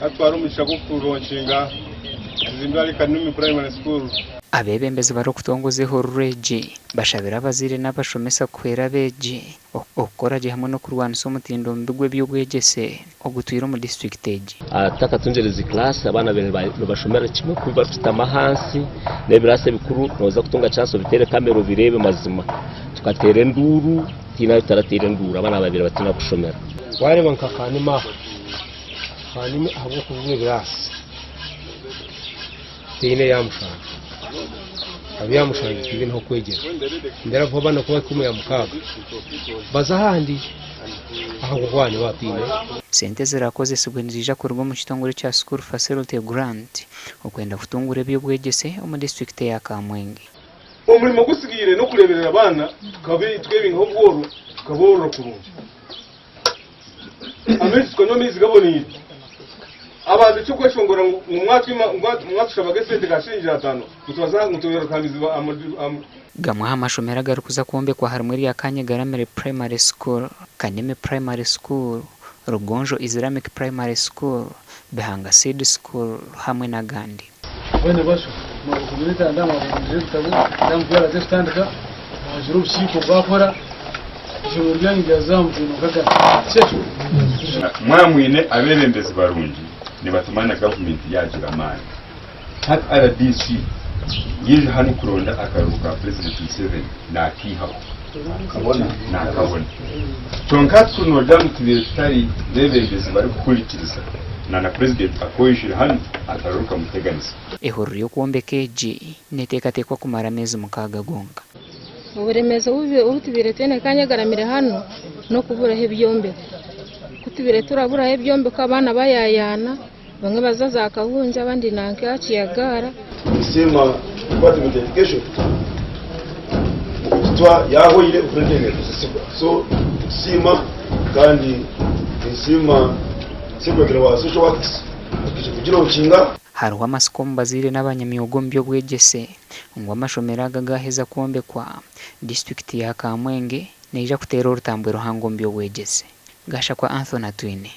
Atwara omugisha gw'okulonkinga ekizimbe ahari Kanumi Primary School. Abeebembezi barikutongoza ehururu egi bashabire abazaire n'abashomesa kuhwera abeegi okukora gye hamwe n'okurwanisa omutindo mubi gw'eby'obwegyese ogutwire omu disiturikiti egi. Tutakatungire zi class abaana babaire nibashomera kimwe kubi barikushutama ahansi n'ebiraasa ebikuru nooza kutunga chance obiteere kamera obireebe mazima tukateera enduuru tihaine ahu tutarateire enduuru abaana babaire batiina kushomera. Wareeba nka Kanima aha, Kanima ahabw'okubura ebiraasi teine ya mushanju, abu ya mushanju tibaine ah'okwegyera, therefore abaana ku bahika omu ya mukaaga baza ahandi ahabw'okuba nibaba bataine. Sente eziraakozesibwe niziija kuruga omu kitongore kya School Facility Grant okwenda kutunguura eby'obwegyese omu disiturikiti eya Kamwenge. Omurimo ogutsigaire n'okureeberera abaana tukebingaho obworo tukaboorora kurungi. Amaizi tukanywa amaizi gaboneire. Abantu eky'okweshongora ngu mwatushabaga esente ka shiringi atano ngu tubaze ngu tubeerukamize Gamwe aha mashomero agarikuza kwombekwa harimu erya Kanyegaramire Primary School, Kanimi Primary School, Rugonjo Islamic Primary School, Bihanga Seed School hamwe n'agandi. Mbwenu basyo, mwabagumira etanda, mwabahindurira ebitabo, kandi ku baraaze kutandika, mwagira obukiiko bwakora, eishomero ryanyu ryaza aha mutindo nk'agandi. Tikyo? Mwaba mwine abeebembezi barungi nibatuma na gavumenti yaagira amaani. Hati rdc yaija hanu kuronda akaruru ka Purezidenti Museveni naakaihaho, naakabona. Kyonka hati kuri noogira ngu tubaire tutari beebembezi barikuhurikiriza na na Purezidenti akooijire hanu akaruru kamuteganisa. Ehururu y'okwombeka egi neteekateekwa kumara ameezi mukaaga gonka. Oburemeezi obu tubaire twine Kanyagaramire hanu n'okuburaho ebyombeko. Ku tubaire turaburaho ebyombeko abaana bayayaana, bamwe baza za Kahungye abandi nanka aha Kiyagaara. Ninsiima department ya education okututwa yahweire okureeta nekozesibwa so nitusiima kandi ninsiima secretary wa social works akaija kugilaunchinga. Hariho amatsiko omu bazaire n'abanyamyoga omu by'obwegyese ngu amashomero aga gaaheza kwombekwa, disiturikiti ya Kamwenge neija kuteera orutambwe ruhango omu by'obwegyese. Gashakwa Anthony Atwine.